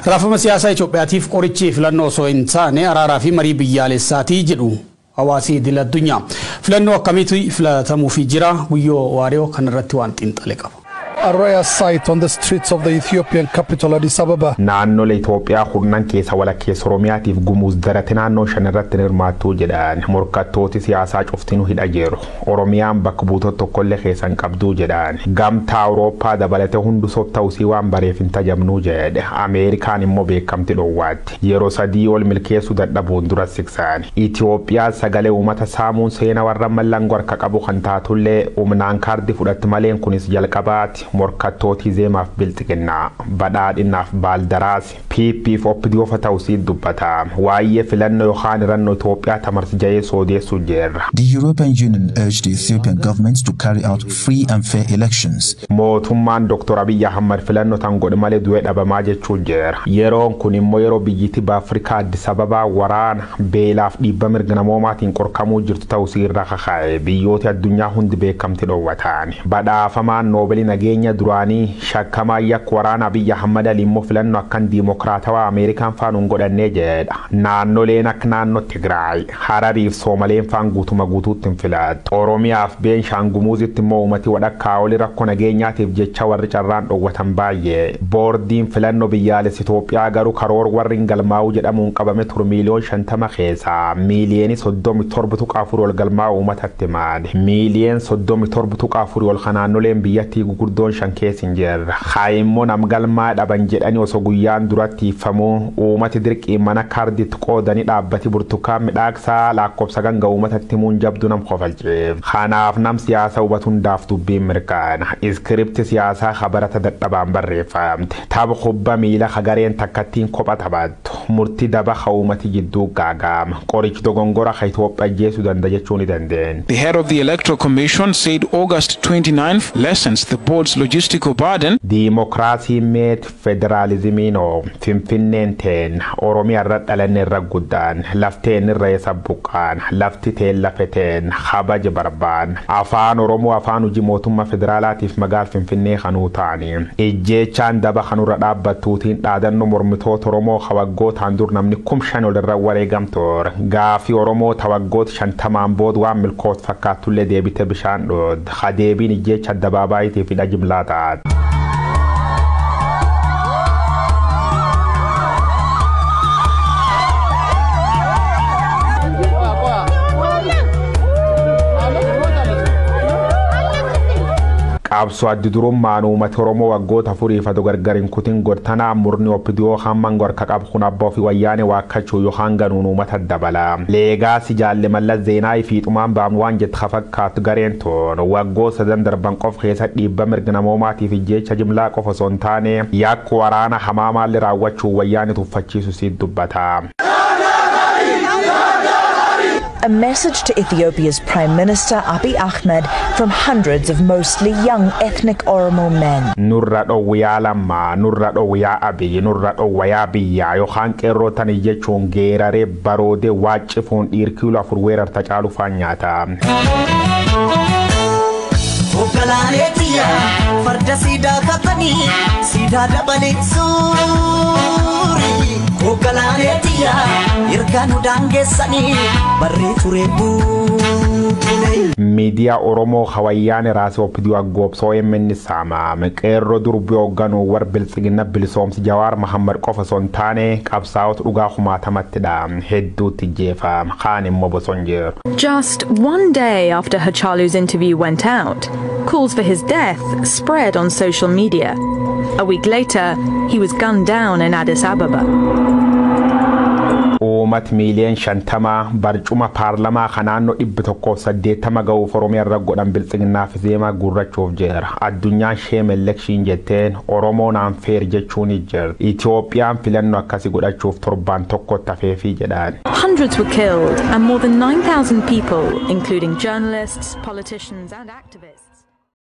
Raafama siyaasaa Itoophiyaatiif qorichi filannoo osoo hin taane araaraa fi marii biyyaalessaatii jedhu hawaasi idil addunyaa. Filannoo akkamiitu filatamuufii jira? Guyyoo Waariyoo kanarratti waan xiinxale qaba. A rare sight on the streets of the Ethiopian capital, Addis Ababa. Naannolee Itoophiyaa 10 keessa walakkeessa Oromiyaatiif Gumuuz darate naannoo 5 irratti hirmaattuu jedhan. Morkattooti siyaasaa cuftinuu hidha jiru. Oromiyaan bakka buutota tokkollee keessa hin qabduu jedhan. Gamtaa Awurooppaa dabalatee hundu sob ta'usii waan bareef hin tajabnuu jedhe. Ameerikaan immoo beekamti dhoowwaatti. Yeroo 3 ol milkeessuu dadhabuun dura siksan. Itoophiyaa sagalee uummata saamuun seena warra mallangoo harka qabu kan taatullee humnaan kaardii fudhatti maleen kunis jalqabaati. Morkattooti Zeemaaf Bilxiginnaa, Badhaadhinaaf Baaldaraas, PP fi OPDO ta'usii dubbata. Waa'ee filannoo yookaan hirannoo Itoophiyaa tamarsi ja'ee soodeessu jirra. The European Union urged the Ethiopian government to carry out free and fair elections. Mootummaan Dr. Abiy Ahmad filannoo tan godhe malee du'ee dhabamaa jechuu jira. Yeroon kun immoo yeroo biyyittii Afrikaa Addis Ababaa waraana beelaaf dhiibba mirga namoomaatiin qorkamuu jirtu ta'usii irra kakaa'e. Biyyooti addunyaa hundi beekamti dhoowwatan. Badhaafamaan Noobeelii nageenya duraanii shakkamaa yakka waraana Abiy Ahmad Ali immoo filannoo akkan diimokiraatawaa Ameerikaan faanuun godhannee jedha. Naannoleen akka naannoo Tigraay, Harariif Soomaleen faan guutuma guutuutti hin filattu. Oromiyaaf Beenshaangumuuzitti immoo uummati wadhakkaa oli rakkoo nageenyaatiif jecha warri carraan dhoowwatan baay'ee. Boordiin filannoo biyyaalessa Itoophiyaa garuu karoora warri hin galmaa'uu jedhamuun qabame turu miiliyoon 50 keessaa miiliyoonii 37.4 ol galmaa'uu uummatatti himan. Miiliyoon 37.4 ol kan naannoleen biyyattii gugurdoon 5 keessa hin jirre. Haa immoo nam galmaa dhaban jedhanii osoo guyyaan duratti hiiffamuu uummati dirqii mana kaardiitti qoodanii dhaabbati Burtukaan Midhaaksaa lakkoofsa ganga uummatatti himuun jabdu nam kofalcheef. Kanaaf nam siyaasa hubatu hundaaf dubbiin mirkaana. Iskiripti siyaasaa habarata dadhabaan barreeffamte. Tapha kubbaa miila hagareen takkattiin kopha taphattu. Murtii daba haa uummati jidduu gaagaama. Qorichi dogongora haa Itoophiyaa ajjeesuu danda'a jechuu ni dandeenya. The head of the Electoral Commission said August 29th lessens the board's logistical burden. Diimokiraasiin meet federaalizimiinoo? Finfinneen teen, Oromiyaa irra dhalanne, irra guddaan, lafteen irra eessa buqqaan, lafti teen lafe teen kabaja barbaan. Afaan Oromoo afaan hojii mootummaa federaalaatiif magaal Finfinnee kanuu ta'ani. Ijjeechaan daba kanurra dhaabbattuutiin dhaadannoo mormitoota Oromoo hawaggootaan dur namni 5,000 ol irra wareegamtoor. Gaafii Oromoo tawaggoota 50n booda waan milkoot fakkaattullee deebite bishaan dhood. Hadeebiin ijjeecha addabaabaayitiif hidha jimlaa taate. Qabsoo addi durummaan uummati Oromoo waggoota 4f adu gargar hin kutin godhanaa murni OPDO hamman gorka qabu kun abbaa ofii Wayyaane waakkachuu yookaan ganuun uummata dabala. Leegaasi jaalle Mallas Zeenaa fi xumaan baamnu waan jette fakkaatu gareen toon waggoota sadan darban qof keessa dhiibba mirga namoomaatiif ijjeecha jimlaa qofa osoo hin taane yakka waraana hamaa maalli raawwachuu Wayyaane tuffachiisu siit dubbata. A message to Ethiopia's Prime Minister Abiy Ahmed from hundreds of mostly young ethnic Oromo men. Nurra dhowwiyaa Lammaa, nurra dhowwiyaa Abiyyi, nurra dhowwayaa biyyaa yookaan qeerroo tani jechuun geeraree baroodee waaccifuun dhiirkiiloo 4 weerarta caalu faan nyaata. Hoggalaaleetiya farda siidaa kaffanii siidaa dabalee suuri. Hoggalaaleetiya ergaa nu daangeessanii barree turee buutune. Miidiyaa Oromoo hawayyaan raasii OPDO aggoobsoo OMN saamaame. Qeerroo durbii hoogganuu war Biltsiginna bilisoomsi Jawaar Mahammad qofa osoo hin taane qabsaa'ota dhugaa kumaatamattidha. Hedduutti jeefama. Kaan immoo boson jiru. Just one day after Hachalu's interview went out, calls for his death spread on social media. A week later, he was gunned down in Addis Ababa. Uummati miiliyoon 50 barcuma paarlamaa kan naannoo 180 ga'uuf Oromiyaa irra godhan Biltsiginnaaf Zeemaa gurrachuuf jira. Addunyaan shame election jetteen Oromoon unfair jechuun jira. Itoophiyaan filannoo akkasii godhachuuf torbaan tokko tafeefii jedhan. Hundreds were killed and more than 9,000 people, including journalists, politicians and activists.